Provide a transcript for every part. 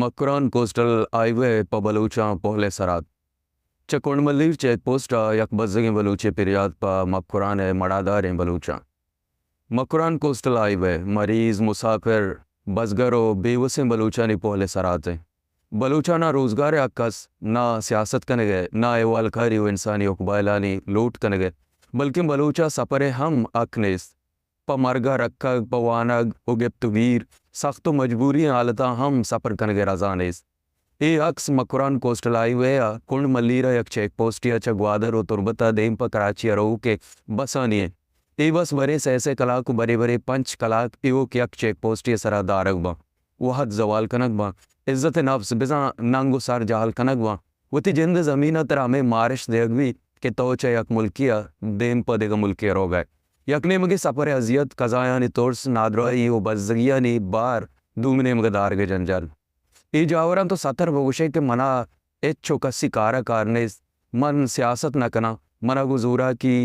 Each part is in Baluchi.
مکران کوسٹل ہائی وے پہ بلوچاں پہل ءِ سرا ات۔ چہ کنڈ ملیر چیک پوسٹ ءَ یک بزگیں بلوچے پریات پہ مکران ءِ مڑاداریں بلوچاں۔ مکران کوسٹل ہائی وے مریض، مسافر، بزگر ءُ بے وسیں بلوچانی پہل ءِ سرا ات۔ بلوچاں نہ روزگار ءِ حق است، نہ سیاست کنگ ءِ، نہ احوالکاری ءُ انسانی حقبائلانی لوٹ کنگ ءِ، بلکیں بلوچ ءَ سپر ءِ ہم حق نیست۔ پہ مرگ ءَ رکگ، پہ وانگ ءُ گپت ءُ گیر، سخت ءُ مجبوری ئیں حالتاں ہم سپر کنگ ءِ رضا نیست۔ اے عکس مکران کوسٹل ہائی وے ءَ کنڈ ملیر ءَ یک چیک پوسٹے ءَ چہ گوادر ءُ تربت ءَ دیم پہ کراچی ءَ روک ءِ بسانی انت۔ اے بس برے سئے سئے کلاک ءُ برے برے پنچ کلاک ایوک یک چیک پوسٹے ءِ سرا دارگ باں، وہد زوال کنگ باں، عزت نفس بزاں ننگ ءُ سر جہل کنگ باں۔ وتی جند ءِ زمین ءَ ترا ہمے مارشت دیگ بیت کہ تو چہ یک ملکے ءَ دیم پہ دگہ ملکے ءَ روگ ءَ ئے۔ یک نیمگے سپر ءِ اذیت، قضایانی ترس، نادراہی ءُ بزگیانی بار، دومی نیمگ ءَ دارگ ءِ جنجال۔ اے جاوراں تو ستر بگوش ئے کہ منا ہچ ءُ کسی کار ءَ کار نیست، من سیاست نہ کناں، منا گوں زوراکی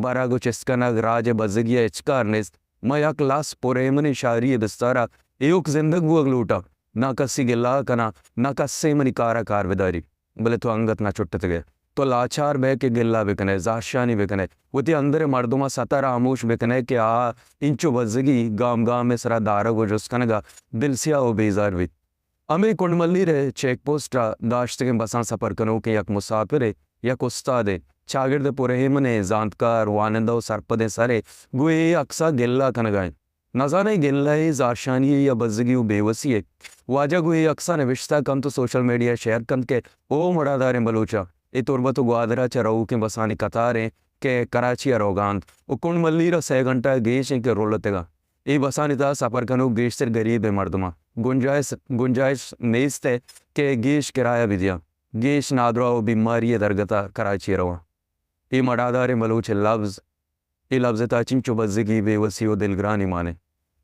برگ ءُ چست کنگ راج ءِ بزگی ءَ ہچ کار نیست۔ من یک لس پرایمنیں شہری ءِ بستار ءَ ایوک زندگ بوگ لوٹاں، نہ کسی گلہ ءَ کناں، نہ کسے منی کار ءَ کار بداری۔ بلے تو انگت نہ چٹتگ ئے۔ تو لاچار بئے کہ گلہ بکن ئے، زہرشانی بکن ئے، وتی اندر ءِ مردماں ستر ہاموش بکن ئے کہ آ انچو بزگی گام گام ءِ سرا دارگ ءُ جست کنگ ءَ دلسیاہ ءُ بیزار بیت۔ ہمے کنڈ ملیر ءِ چیک پوسٹ ءَ داشتگیں بساں سپر کنوکیں یک مساپرے، یک استادے، چاگرد ءِ پرایمنیں زانتکار، وانندہ ءُ سرپدیں سرے گوں اے عکس ءَ گلہ کنگ ءَ انت۔ نزاناں اے گلہ ءِ، زہرشانی ءِ یا بزگی ءُ بے وسی ءِ۔ واجہ گوں اے عکس ءَ نبشتہ کنت ءُ سوشل میڈیا ءَ شیئر کنت کہ او مڑاداریں بلوچاں، اے تربت ءُ گوادر ءَ چہ روکیں بسانی قطار انت کہ کراچی ءَ روگ ءَ انت ءُ کنڈ ملیر ءَ سئے گھنٹہ ءَ گیش انت کہ رلتگ انت۔ اے بسانی تہا سپر کنوک گیشتر گریبیں مردماں، گنجائش، گنجائش نیست ءِ کہ گیش کرایہ بدیاں، گیش نادراہ ءُ بیماری ءِ درگت ءَ کراچی ءَ رواں۔ اے مڑاداریں بلوچ ءِ لبز، اے لبز ءِ تہا چنچو بزگی، بے وسی ءُ دلگرانی مان انت۔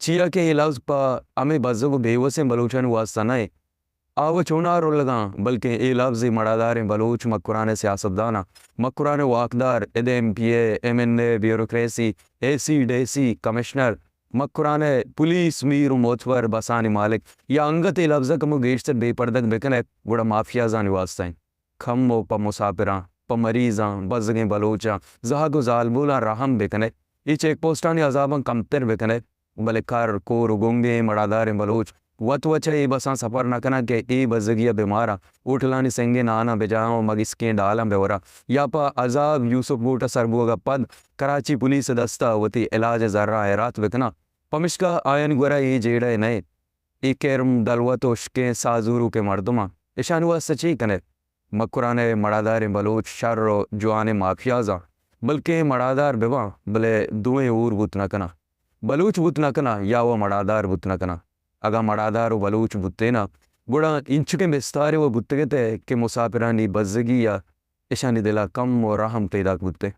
چیا کہ اے لبز پہ ہمے بزگ ءُ بے وسیں بلوچانی واستا نہ انت، آ وَ چوناہا رلگاں، بلکیں اے لبز اے مڑاداریں بلوچ، مکران ءِ سیاستداناں، مکران ءِ واکدار، اد ءِ ایم پی اے، ایم این اے، بیوروکریسی، اے سی، ڈی سی، کمشنر، مکران ءِ پولیس، میر ءُ معتبر، بسانی مالک یا انگت اے لبز ءَ کمو گیشتر بے پردگ بکن ئے، گڑا مافیازانی واستا انت۔ کمو پہ مساپراں، پہ مریضاں، بزگیں بلوچاں، زہگ ءُ زالبولاں رحم بکن ئے۔ اے چیک پوسٹانی عذاباں کمتر بکن ئے۔ بلے کر، کور ءُ گنگیں مڑاداریں بلوچ وت وت چہ اے بساں سپر نہ کناں کہ اے بزگی ءَ بہ ماراں، ہوٹلانی سنگیں ناناں بہ جاہاں ءُ مگسکیں ڈالاں بہ وراں، یا پہ عذاب یوسف بوٹ ءَ سر بوگ ءَ پد کراچی پولیس ءِ دست ءَ وتی علاج ءِ زراں ہیرات بہ کناں۔ پمشکا آیانی گورا اے جیڑہ نہ انت۔ اے کرم، دلوت ءُ ہشکیں ساہ زوروکیں مردماں، اشانی واستا چے کن ئے؟ مکران ءِ مڑاداریں بلوچ شر ءُ جوانیں مافیازاں، بلکیں مڑادار بہ باں، بلے دوئیں ہور بوت نہ کناں۔ بلوچ بوت نہ کناں یا وَ مڑادار بوت نہ کناں۔ اگاں مڑادار ءُ بلوچ بوتیناں، گڑا اینچکیں بستارے وَ بوتگ ات کہ مساپرانی بزگی ءَ اشانی دل ءَ کم ءُ رحم پیداک بوتیں۔